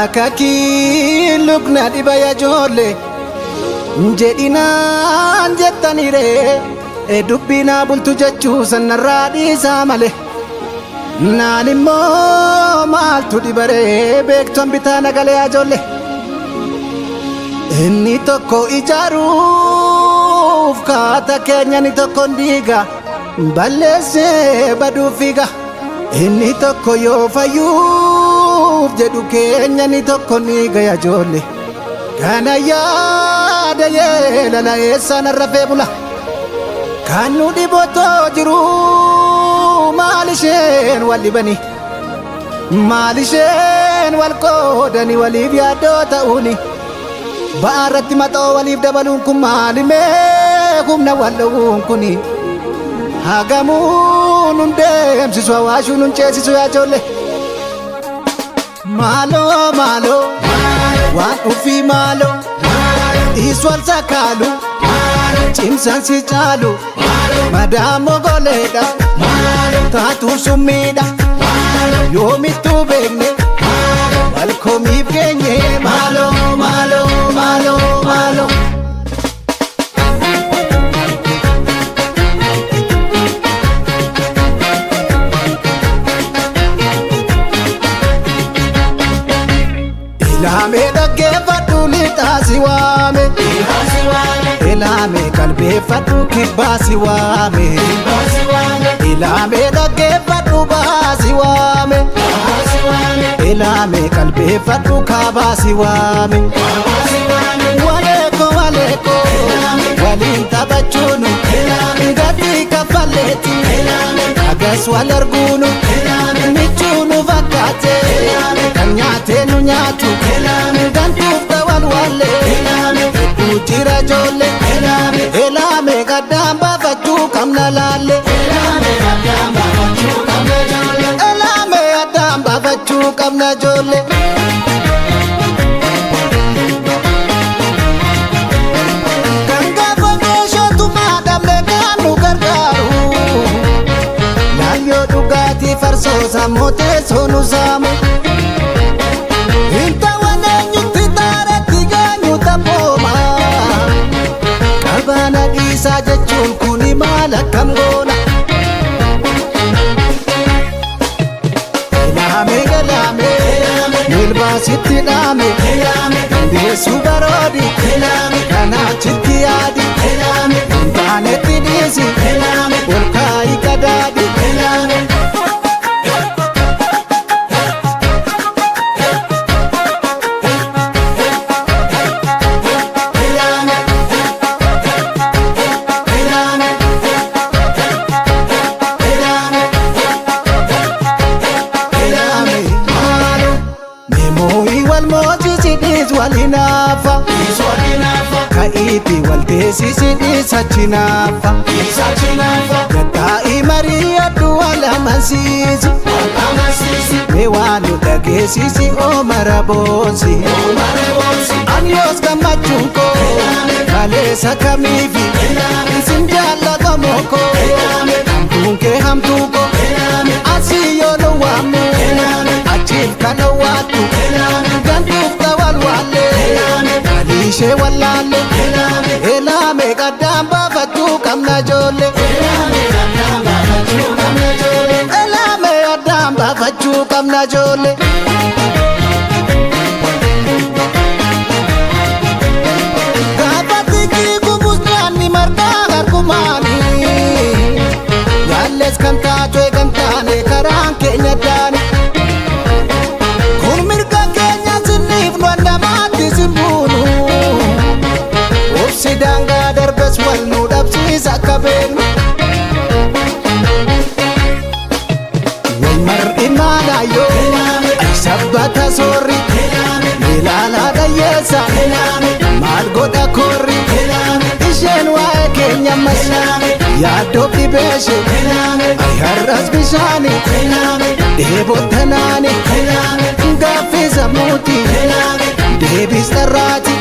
Kakakii lukna dhiba yaa ijoollee jedhinaan jettanire dubbinaa bultu jechuu sanarraa dhiisaa malee. Naan immoo maaltu dhibaree beektuun bitaa nagalee yaa ijoollee. Inni tokko ijaaruuf kaata keenya inni tokko hin diiga balleessee baduu fiiga. Inni tokko yoo fayyuuf jedhu keenya inni tokko ni gaya ijoollee. Kana yaada yeelala eessaan rafee bula. Kan nu dhibotoo jiru maal isheen wal dhibani? Maal isheen wal qoodani waliif yaaddoo ta'uuni? Ba'aa irratti maxoo waliif dabaluun kun maalimee humna wal dhowwuun kuni? Hagamuu nun deemsisu hawaashuu nun ceesisu yaa ijoollee. Maaloo maaloo waan ufii maaloo dhiis wal sakaalu cimsaan si caalu madaamoo goleedha taatuun summiidha yoomittuu beekne wal komiif geenye maaloo maaloo maaloo maaloo. Ilaamee dhaggeeffadhu lixaa si waame. Ilaamee qalbeeffadhu kibbaa si waame. Ilaamee dhaggeeffadhu bahaa si waame. Ilaamee qalbeeffadhu kaabaa si waame. Waleeko waleeko waliin taphachuunu gatii kaffaleeti. Agas wal arguunu michuu nu fakkaate kan nyaatee nu nyaatu gantuuf ta'an wallee hedduu jira ijoollee. Elaame gaddaan baafachuu qabna laalle. Elaame addaan baafachuu qabna ijoollee. Kan gaafa meeshootumaa dhabne kan nu gargaaru. Laayyoo dhugaatii farsoo sammuu teessoo nu saamu. Hintawan eenyutti taaratti geenyu taphooma. Qabaana dhiisaa jechuun kuni maal akkam goona? Ilaame galaame milbaasitti dhaame dandeessu baroodi kanaachitti yaadi hin taanetti dhiisi ol kaayi qadaadi. Ilaame maalo meemooyi wal moosisi dhiis wal hinaafa. Ka'iifi wal teessisi dhiis achi naafa. Gattaa'i marii addu wal amansiisi. Mee waan nu dhageessisi oomara boonsi. Ani yoos gammachuun koo kaleessa kamiifi isin jaallatamoo koo hamtuun kee hamtuu koo asii yoo nu waamu achiif kan owwaattu gantuuf ta'an waallee aliishee wallaalle elaame qaddaan baafachuu qabna ijoollee. Elaame addaan baafachuu qabna ijoollee. Gaafa xiqqii gubus nyaanni margaa harkumaani. Yaalles kan taatu kan taane karaan keenya daani. Kun mirga keenya sinniif nu namaatti simbuunu. Obsi daangaa darbes wal nu dhabsiisa akka beeknu. Wal mar'i maalaayoo sabbata soorri ilaalaa dhayyeessa maal godha koorri isheen waa'ee keenya ammas yaaddoo dhibeeshe ay har'as bishaani dheebottanaani gaaffii sammuuti deebis dharraati.